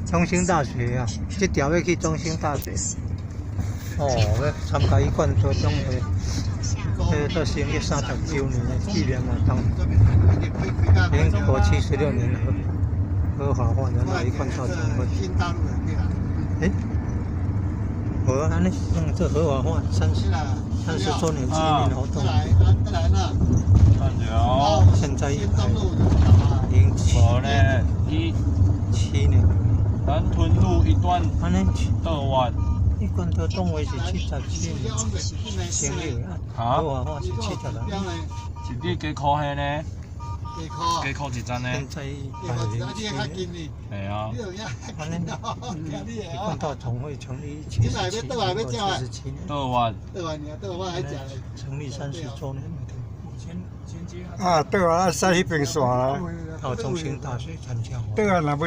中興大學啊，這條欲去中興大學。哦，欲參加一貫道總會，這個成立30週年的紀念活動。民國76年合法化的那一貫道總會。欸，無按呢，這合法化30周年紀念活動。現在107 無咧，伊七年。南屯路一段按呢，倒彎。一貫道總會是77年成立的，哈合法化是76。是你加箍彼呢？加箍一站呢？現在107年。系啊。按呢，一貫道總會成立77，民國77年。倒彎。成立30週年。啊，倒啊，駛彼邊線啦。到中興大學參加活動。倒啊，若欲。